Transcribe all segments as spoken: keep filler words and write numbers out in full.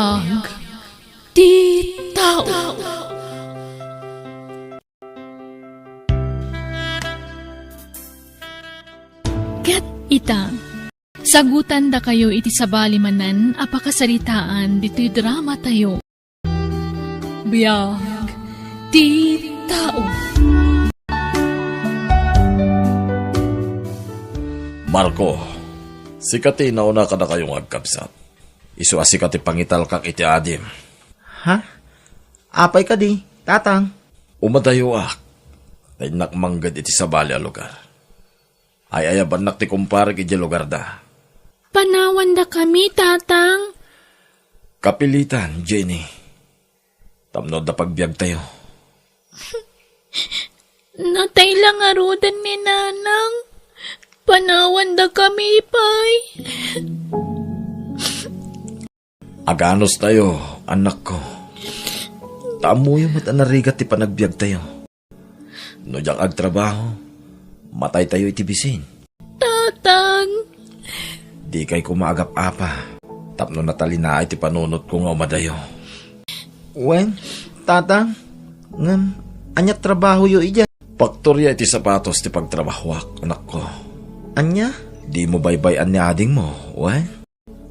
Biag ti tao. Ket ita, sagutandakayo iti sabali manen a pakasaritaan ditoy dramatayo. Biag ti tao. Marco, sika ti nauna kadakayo nga agkabsat. Isu a sika ti pangitalkak iti adim. Ha? Apay kadi, Tatang? Umadayoak. Ta innak mangged iti sabali a lugar. Ay-ayabannak ti kumparek idiay lugarda. Panawandakami, Tatang. Kapilitan, Jenny. Tapno adda pagbiagtayo. Natay la ngaruden ni Nanang. Panawandakami pay. Aganustayo, annakko. Ta ammoyo met a narigat ti panagbiagtayo. No diak agtrabaho, mataytayo iti bisin. Tatang! Dikay koma agap-apa, tapno natalinaay ti panunotko nga umadayo. Wen, Tatang, ngem ania trabahoyo idiay? Paktoria iti sapatos ti pagtrabahoak, anakko. Ania? Dimo baybay-an ni adingmo, wen?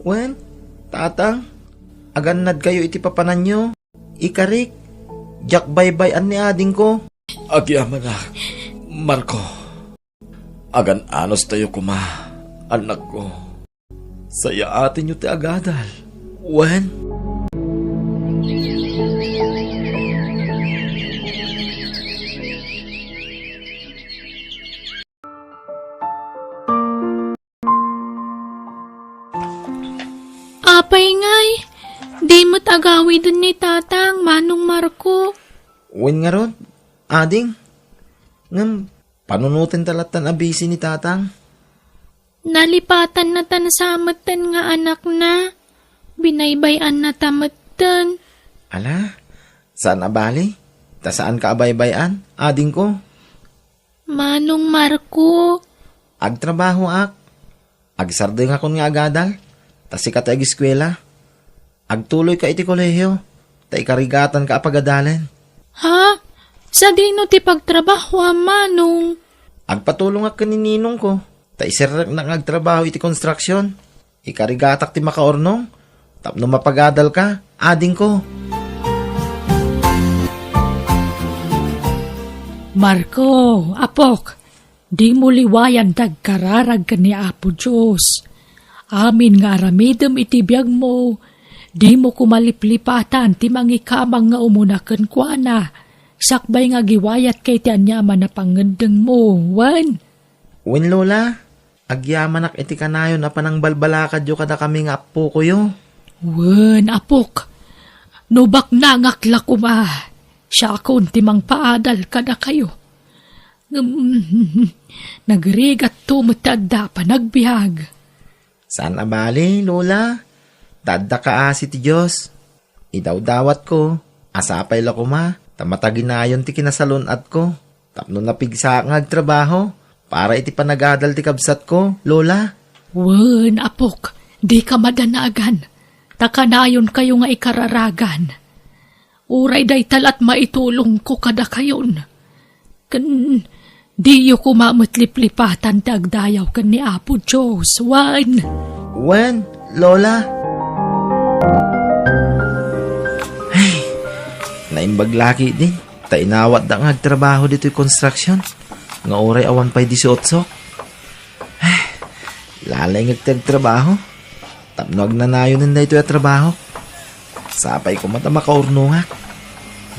Wen, Tatang, agannadkayo iti papananyo. Ikarik, diak baybay-an ni adingko. Agyamanak, Marco. Agan-anustayo koma, annakko. Sayaatenyo ti agadal. Wen? Apay ngay, di met agawiden ni Tatang, Manong Marco. Wen ngarud, ading. Ngem, panunotenta lattan a bisi ni Tatang. Nalipatannatan sa metten nga anakna. Binaybay-annata metten. Ala, saan a bali? Ta saanka a baybay-an, adingko? Manong Marco. Agtrabahoak. Agsardengakon nga agadal, ta sika ti ageskuela. Agtuloyka iti kolehio, ta ikarigatanka a pagadalen. Ha? Sadino ti pagtrabahoam, Manong? Agpatulongak ken ni ninongko, ta iserreknak nga agtrabaho iti konstruksion. Ikarigatak ti makaurnong, tapno mapagadalka, adingko. Marco, apok, dimo liwayan ti agkararag ken ni Apo Dios. Amin nga aramidem iti biagmo, dimo koma liplipatan ti mangikamang nga umuna kenkuana, sakbay nga agiwayatka iti aniaman a pangngeddengmo, wen? Wen, Lola. Agyamanak iti kanayon a panangbalbalakadyo kadakami nga appokoyo. Wen, apok, no baknangak la koma, siakon ti mangpaadal kadakayo. Ngem, nagrigatto met ti adda a panagbiag. Saan a bali, Lola. Ta adda kaasi ti Dios. Idawdawatko, a sapay la koma, ta mataginayon ti kinasalun-atko. Tapno napigsaak nga agtrabaho para iti panagadal ti kabsatko, Lola. Wen, apok, dika madanagan, ta kanayonkayo nga ikararagan. Uray dayta la't maitulongko kadakayon. Ken diyo koma met liplipatan ti agdayaw ken ni Apo Dios, wen? Wen, Lola. Ay, naimbag la ketdi. Ta inawatda nga agtrabaho ditoy konstruksion nga uray awan pay disiotso. Lalaingek ti agtrabaho tapno agnanayonen daytoy a trabaho. Sapay koma ta makaurnongak.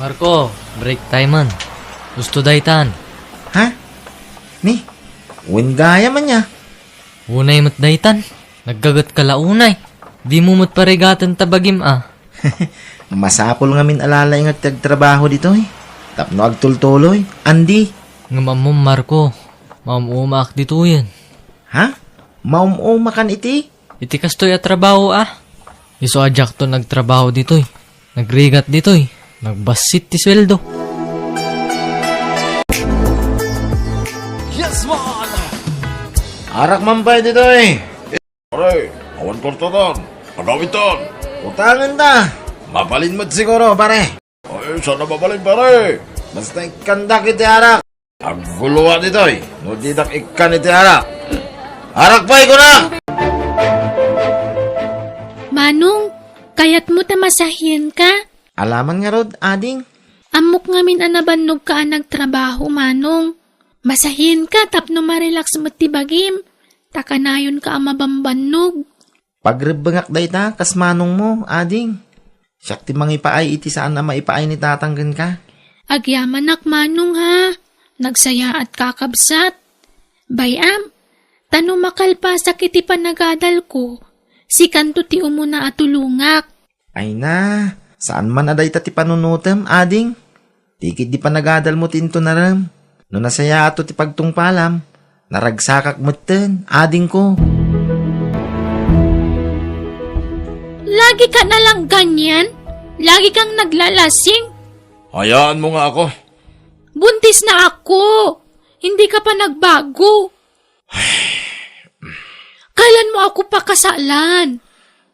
Marco, break time man. Gusto daytan. Ha? Ni? Wen gayam ania? Unay met daytan. Naggagetka la unay. Dimo met parigaten ta bagim a. Masapul ngamin a lalaingek ti agtrabaho ditoy tapno agtultuloy. Andi? Ngem ammom, Marco, maum-umaak ditoyen. Ha? Maum-umakan iti? Iti kastoy a trabaho a. Isu a diakton agtrabaho ditoy. Nagrigat ditoy. Nagbassit ti sueldo. Yes, man! Arak man pay ditoy. Pare, awan kwartadan. Agawitan. Utangen ta. Mabalin met siguro, pare. Ay, saan a mabalin, pare? Basta ikkandak iti arak. Agguloak ditoy, no didak ikkan iti arak. Arak pay, kunak! Manong, kayatmo ta masahienka? Alaman ngarud, ading. Ammok ngamin a nabannogka a nagtrabaho, Manong. Masahienka tapno marelax met ti bagim, ta kanayonka a mabambannog. Pagrebbengak dayta kas manongmo, ading. Siak ti mangipaay iti saan a maipaay ni tatang kenka. Agyamanak, Manong, ha. Nagsayaatka, kabsat. Bay-am, ta no makalpasak iti panagadalko, sikanto ti umuna a tulongak. Ay na, saan man a dayta ti panunotem, ading? Ti ketdi panagadalmo ti intunarem. No nasayaato ti pagtungpalam, naragsakak metten, adingko. Lagi ka na lang ganyan? Lagi kang naglalasing? Hayaanmo nga ako. Buntis na ako. Hindi ka pa nagbago. Kailan mo ako pakasalan?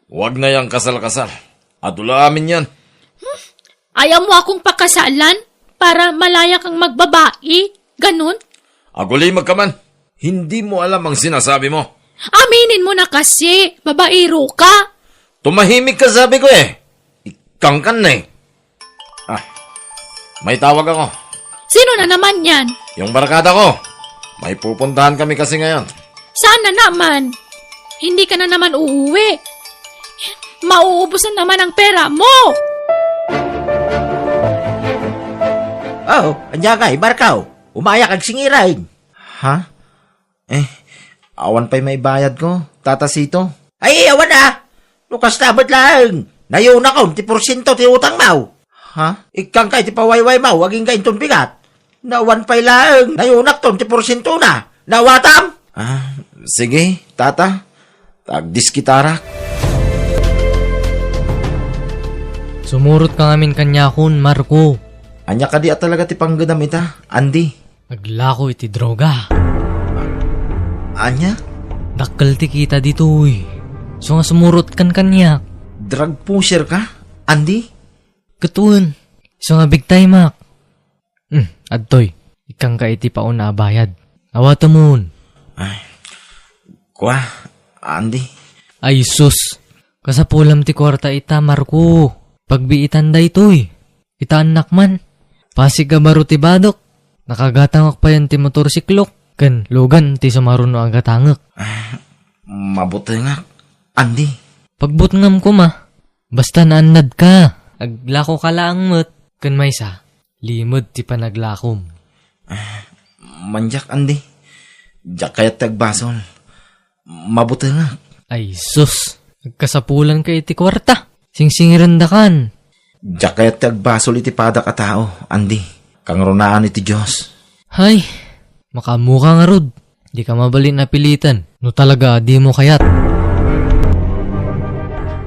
Huwag na yang kasal-kasal. Adu la amin yan. Ayaw mo akong pakasalan para malaya kang magbabai? Ganun? Agulimag ka man. Hindi mo alam ang sinasabi mo. Aminin mo na kasi, babaero ka. Tumahimik ka, sabi ko eh. Ikangkan na eh. Ah, may tawag ako. Sino na naman yan? Yung barkada ko. May pupuntahan kami kasi ngayon. Saan na naman? Hindi ka na naman uuwi. Mauubos na naman ang pera mo! Oh, anya kay, Barkaw? Umayak agsingiran. Ha? Eh, awan pay maibayad ko, Tata Sito. Ay, awan ah! No kasta met laeng, nayunakon ti porsiento ti utang maw. Ha? Ikkan kay ti pawayway maw, agingga inton bigat. Nawan pay laeng, nayunakton ti porsiento na. Nawatam? Ah, sige, Tata. Tagdiskitarak. Sumurot ka ngamin kaniakon, Marco. Anya kadi a talaga ti panggedam ita, Andy? Naglako iti droga. Anya? Dakkel ti kita ditoy. So nga sumurot kan kaniak. Drug pusher ka, Andy? Ket wen. So nga big time ak. Hmm, adtoy. Ikkan ka iti pauna a bayad. Awatemon. Ay. Kua, Andy. Ay, sus. Kasapulam ti kuarta ita, Marco. Pagbiitan daytoy. Kitaennak man. Pasig a baro ti badek. Nakagatangak payen ti motorsiklok. Ken lugan ti sumaruno a gatangek. Ah, mabutengak, Andy. Pagbutngam koma. Basta naannad ka. Aglako ka laeng met. Ken maysa, limed ti panaglakom. Ah, mandiak, Andy. Diak kayat ti agbasol. Mabutengak. Ay, sus. Agkasapulan ka iti kuarta. Singsingirendakan. Diak kayat ti agbasol iti padak a tao, Andy. Kangrunaan iti Dios. Hay, makaammoka ngarud. Di ka mabalin a pilitan no talaga a dimo kayat.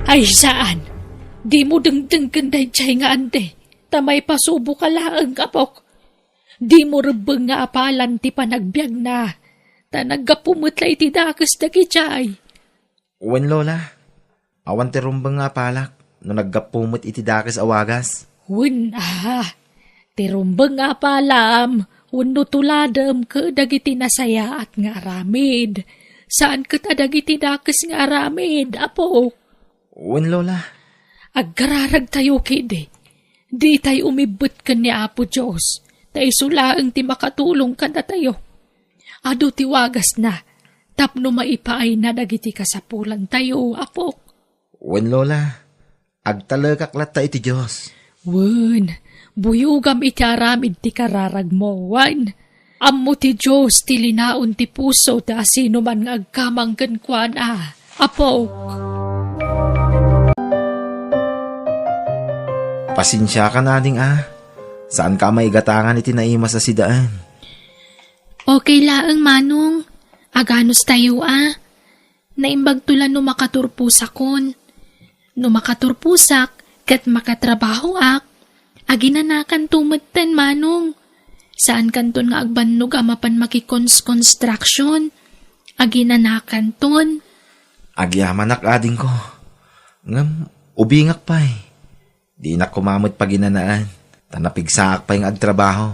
Ay, saan. Dimo dengdenggen daydiay nga Andy. Ta maipasubo ka laeng, apok. Dimo rebbeng nga apalan ti panagbiagna. Ta naggapu met la iti dakes dagidiay. Wen, Lola. Awan ti rumbeng nga apalak no naggapu met iti dakes a wagas. Wen a, ti rumbeng nga apalam wenno tuladem ket dagiti nasayaat nga aramid. Saan ket a dagiti dakes nga aramid, apok. Wen, Lola. Agkararagtayo ketdi. Ditay umibbet ken ni Apo Dios, ta isu laeng ti makatulong kadatayo. Adu ti wagasna tapno maipaayna dagiti kasapulantayo, apok. Wen, Lola, agtalekak latta iti Dios. Wen, buyogam iti aramid ti kararagmo, wen. Ammo ti Dios ti linaon ti puso ti asinoman nga agkamang kenkuana, apok. Pasensiakan, ading a. Saanka a maigatangan iti naimas a sidaen. Okay laeng, Manong. Aganos tayo a. Naimbagto la no makaturposakon. No makaturposak ket makatrabahoak, aginanakanto metten, Manong. Saankanton nga agbannog a mapan makikons-construction. Aginanakanton. Agyamanak, adingko. Ngem, Ubingak pay. Dinak koma met paginanaen, ta napigsaak pay nga agtrabaho.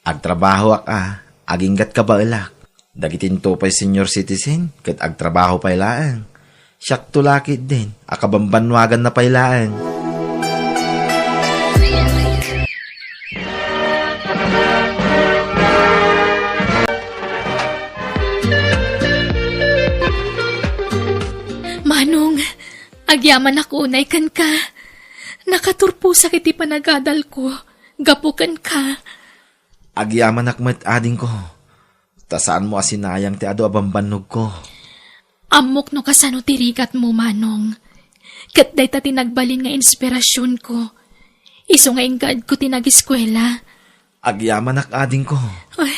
Agtrabahoak a, aginggat kabaelak. Dagitinto pay senior citizen, ket agtrabaho pay laeng. Siakto la ketdin, a kabambannuaganna pay laeng. Manong, agyamanak unay kenka. Nakaturposak iti panagadalko gapu kenka. Agyamanak met, adingko, ta saanmo a sinayang ti adu a bambannogko. Ammok no kasano ti rigatmo, Manong. Ket dayta ti nagbalin nga inspirasionko. Isu nga inggaedko ti nagiskuela. Agyamanak, adingko. Ay,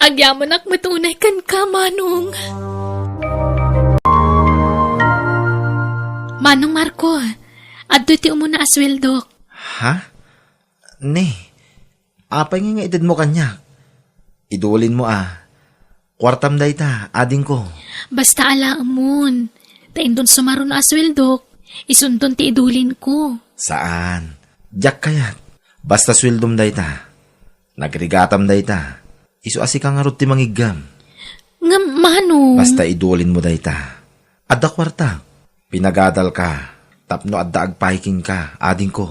agyamanak met unay kenka, Manong. Manong Marco, adtoy ti umuna a sueldok. Ha? Ne, apay nga itedmo kaniak? Idulinmo a. Kuartam dayta, adingko. Basta alaemon. Ta inton sumaruno a sueldok, isundon ti idulinko. Saan. Diak kayat. Basta sueldom dayta. Nagrigatam dayta. Isu a sika ngarud ti mangiggem. Ngem, Manong. Basta idulinmo dayta. Adda kuarta. Pinagadalka tapno adda agpaay kenka, adingko.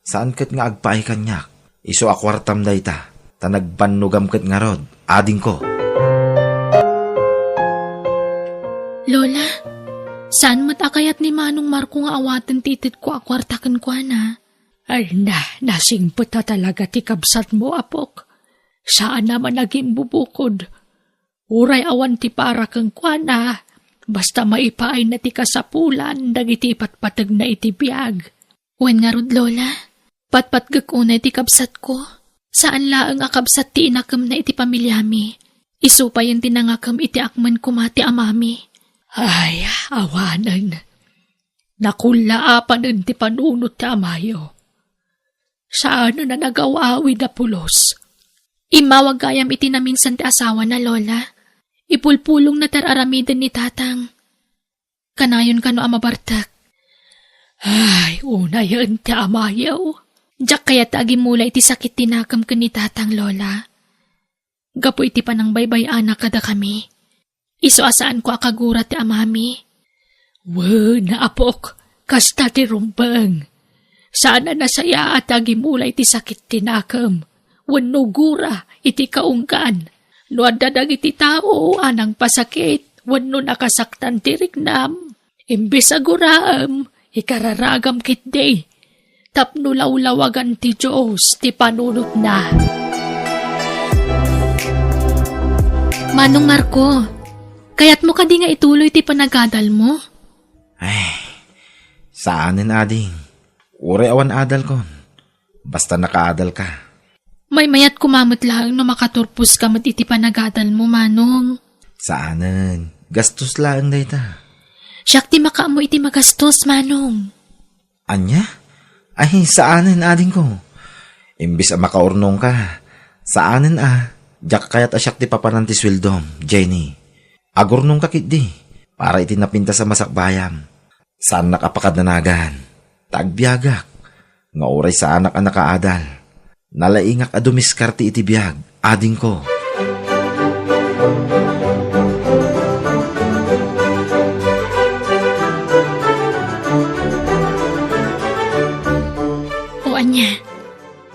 Saan ket nga agpaay kaniak. Isu a kuartam dayta, ta nagbannogam ket ngarud, adingko. Lola, saan met a kayat ni Manong Marco nga awaten ti itedko a kuarta kenkuana? Ay na, nasingpet a talaga ti kabsatmo, apok. Saan a man agimbubukod. Uray awan ti para kenkuana, basta maipaayna ti kasapulan dagiti ipatpategna iti biag. Wen ngarud, Lola, patpatgek unay ti kabsatko. Saan laeng a kabsat ti inakemna iti pamiliami. Isu payen ti nangakem iti akmen koma ti amami. Ay, awanen. Nakullaapanen ti panunot ti amayo. Saanen a nagaw-awid a pulos. Immawag gayam iti naminsan ti asawana, Lola. Ipulpulongna ti ar-aramiden ni Tatang. Kanayon kano a mabartek. Ay, unayen ti amayo. Diak kayat ta agimula iti sakit ti nakem ken ni Tatang, Lola. Gapu iti panangbaybay-ana kadakami. Isu a saanko a kagura ti amami. Wen, apok, kasta ti rumbeng. Saan a nasayaat a agimula iti sakit ti nakem wenno gura iti kaunggan. No adda dagiti tao a nangpasakit wenno nakasaktan ti riknam, imbes a guraem, ikararagam ketdi tapno lawlawagan ti Dios ti panunotna. Manong Marco, kayatmo kadi nga ituloy ti panagadalmo? Ay, saanen, ading. Uray awan adalkon. Basta nakaadalka. Maymayat koma met laeng no makaturposka met iti panagadalmo, Manong. Saanen. Gastos laeng dayta. Siak ti makaammo iti magastos, Manong. Ania? Ay, saanen, adingko. Imbes a makaurnongka, saanen a, diak kayat a siak ti papanan ti sueldom, Jenny. Agurnongka ketdi, para iti napintas a masakbayam. Saannak a pakadanagan, ta agbiagak, nga uray saanak a nakaadal. Nalaingak a dumiskarte iti biag, adingko. O ania,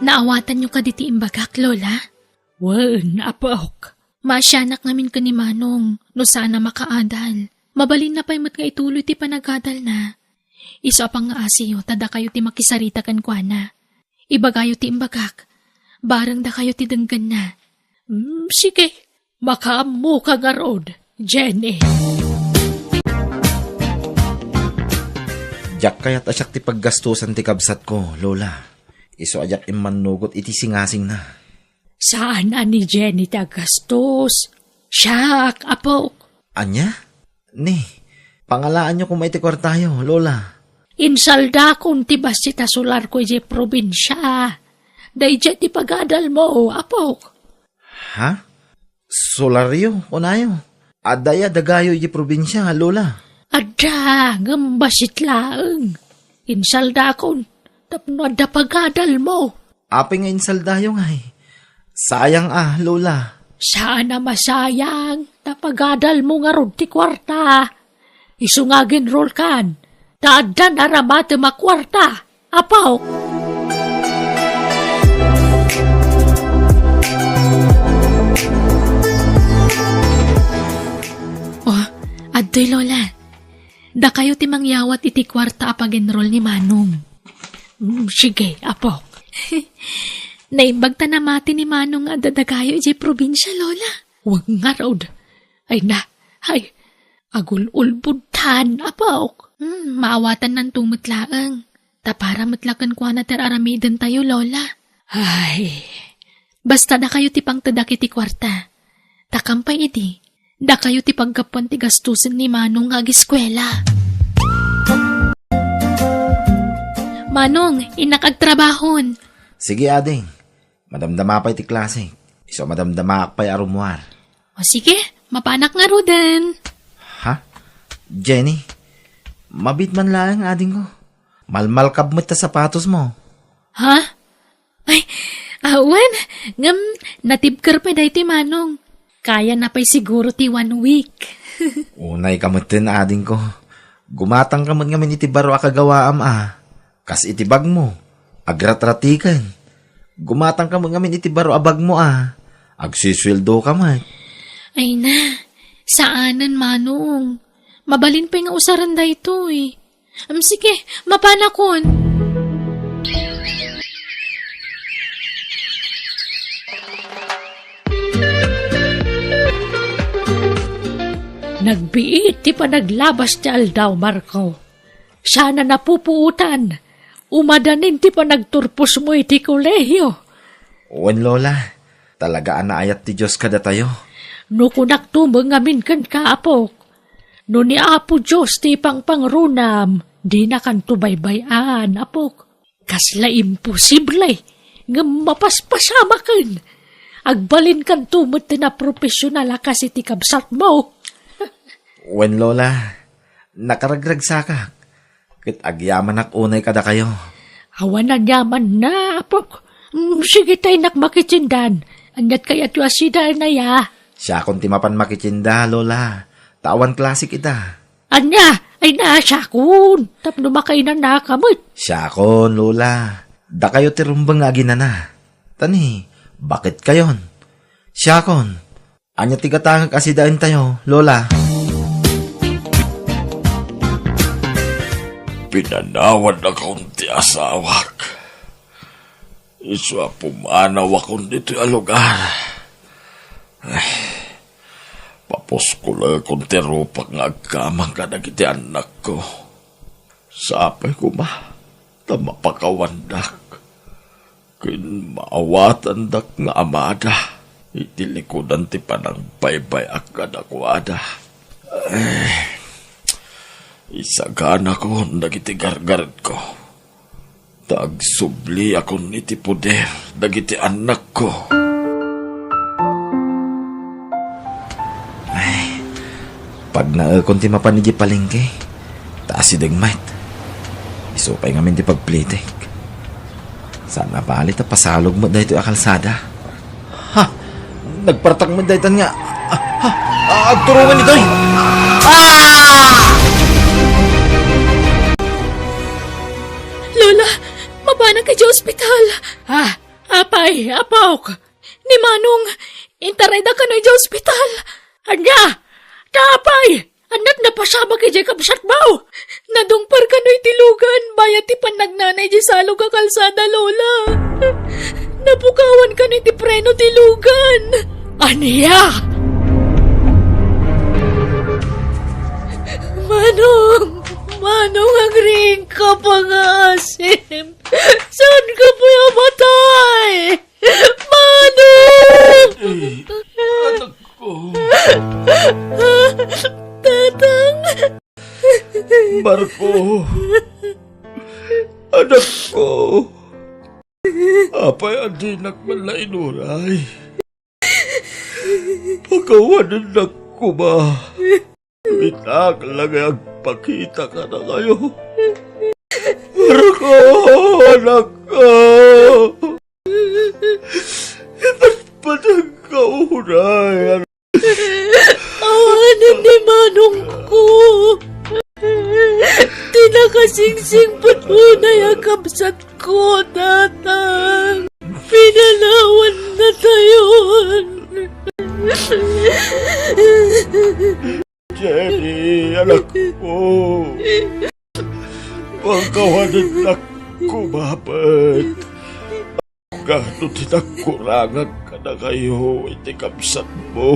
naawatanyo kadi ti imbagak, Lola? Wen, apok. Maasianak ngamin ken ni Manong no saan a makaadal. Mabalinna pay met nga ituloy ti panagadalna. Isu a pangngaasiyo ta dakayo ti makisarita kenkuana. Ibagayo ti imbagak. Bareng dakayo ti denggenna. Mm, sige. Makaammoka ngarud, Jenny. Diak kayat a siak ti paggastosan ti kabsatko, Lola. Isu a diak immannugot iti singasingna. Saan a ni Jenny ti aggastos. Siak, apok. Ania? Ni, pangalaanyo koma iti kuartayo, Lola. Insaldakon ti bassit a solarko idiay probinsia. Daydiay ti pagadalmo, apok. Ha? Solaryo, kunayo? Adda aya dagayo idiay probinsia, Lola? Adda, ngem bassit laeng. Insaldakon tapno adda pagadalmo. Apay nga insaldayo ngay? Sayang a, Lola. Saan a masayang ta pagadalmo ngarud ti kuarta. Isu nga agenrolkan, ta addan aramatem a kuarta, apok. Oh, adtoy, Lola. Dakayo ti mangyawat iti kuarta a pag-enroll ni Manong. Mm, sige, apok. Naimbag ta namati ni Manong nga adda dakayo idiay probinsia, Lola. Wen ngarud. Ay na, ay, agul-ulbodtan, apok. Hmm, maawatannanto met laeng. Ta para met la kenkuana ti ar-aramidentayo, Lola. Ay, basta dakayo ti pangtedak iti kuarta. Ta kampay idi, dakayo ti paggapuan ti gastusen ni Manong nga ageskuela. Manong, innak agtrabahon. Sige, ading. Madamdama pay ti klasik. Isu a madamdamaak pay a rummuar. O sige, mapanak ngaruden. Ha? Jenny, mabiit man laeng, adingko. Malmalkab met ta sapatosmo. Ha? Ay, awan, ngem natibker pay daytoy, Manong. Kayana pay siguro ti one week. Unayka metten, adingko. Gumatangka met ngamin iti baro a kagawaam a. Kas iti bagmo, agratratikaen. Gumatangka met ngamin iti baro a bagmo a. Agsisueldoka met. Ay na, saanen, Manong. Mabalin pay nga usaren daytoy. Am, sige, mapanakon. Nagbiit ti panaglabas ti aldaw, Marco. Saan a napupuotan, umadanin ti panagturposmo iti kolehio. Wen, Lola, talaga a naayat ti Dios kadatayo. No kunakto met ngamin kenka, apok, no ni Apo Dios ti ipangpangrunam, dinakanto baybay-an, apok. Kasla imposible, ngem mapaspasamaken. Agbalinkanto met ti naprofesional a kas iti kabsatmo. Wen, Lola, nakaragragsakak, ket agyamanak unay kadakayo. Awan aniamanna, apok. Mm, sige ta innak makitindan. Aniat kayatyo a sidaen aya? Siakon ti mapan makitinda, Lola. Ta awan klasik ita. Ania? Ay na, siakon. Tapno makainanaka met. Siakon, Lola. Dakayo ti rumbeng nga aginana. Tani, baketkayon. Siakon. Ania ti gatangek a sidaentayo, Lola? Pinanawanakon ti asawak. Isu a pumanawakon ditoy a lugar. Ay, papuskolekon ti rupak nga agkamang kadagiti annakko. Sapay koma ta mapakawandak ken maawatandak nga amada iti likudan ti panangbaybay-ak kadakuada. Ay, isaganakon dagiti gargaretko. Ta agsubliakon iti poder dagiti annakko. Ay, pagnaekon ti mapan idiay palengke, ta asideg met. Isu pay ngamin ti pagplitek. Saan a bali ta pasalog met daytoy a kalsada. Ha! Nagpartak met daytan nga. Ah, ha! Ah, agturongan itoy! Ah! Lola, mapanak idiay ospital. Ah, apay, apok. Ni Manong, intarayda kano idiay ospital. Ania? Ta apay? Annak napasamak idiay kabsatmo? Nadungpar kano iti lugan, bayat ti pannagnana idiay salog a kalsada, Lola. Napukawan kano iti preno ti lugan. Ania? Manong! Manong, agriingka, pangaasim! Saanka pay a matay? Manong! Eh, anakko. Tatang! Marco! Anakko! Apay a dinak man la inuray? Pakawanennak koma. Itak la nga agpakita kadakayo. Oh, anak ko! Ipatpatag ka unay, anak. Awanen ni manong ko. Ti nakasingsing put unay a kabsat ko, Tatang. Pinanawan na tayon. Jenny, anak ko. Pagkawanennak kumapet. Gapu ti nagkurangak kadakayo iti kabsatmo.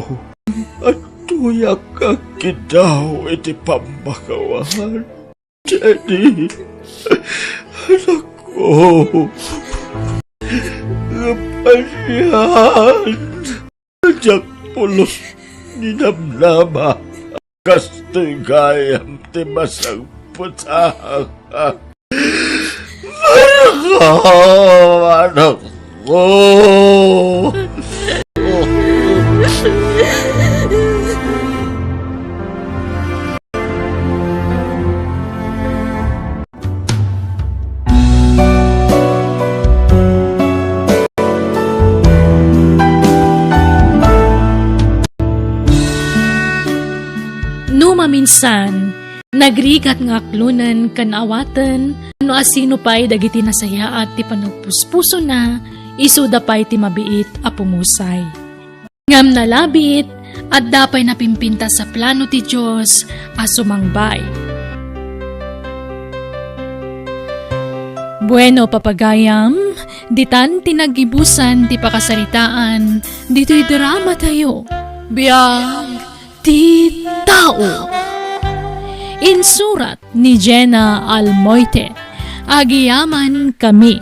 Adtoyak a kidaw iti pammakawan. Jenny, anak ko. Ngem anian, diak pulos ni namnama. Kastoy gayam ti masagpetaka. Marco, anak ko! No maminsan, nagrigat nga aklonen ken awaten no asino pay dagiti nasayaat ti panagpuspusona, isuda pay ti mabiit a pumusay. Ngem nalabit, adda pay napimpintas a plano ti Dios a sumangbay. Bueno, papagayam, ditan ti naggibusan ti pakasaritaan ditoy drama tayo. Biag ti tao. Insurat ni Jenna Almoite. Agiyaman kami.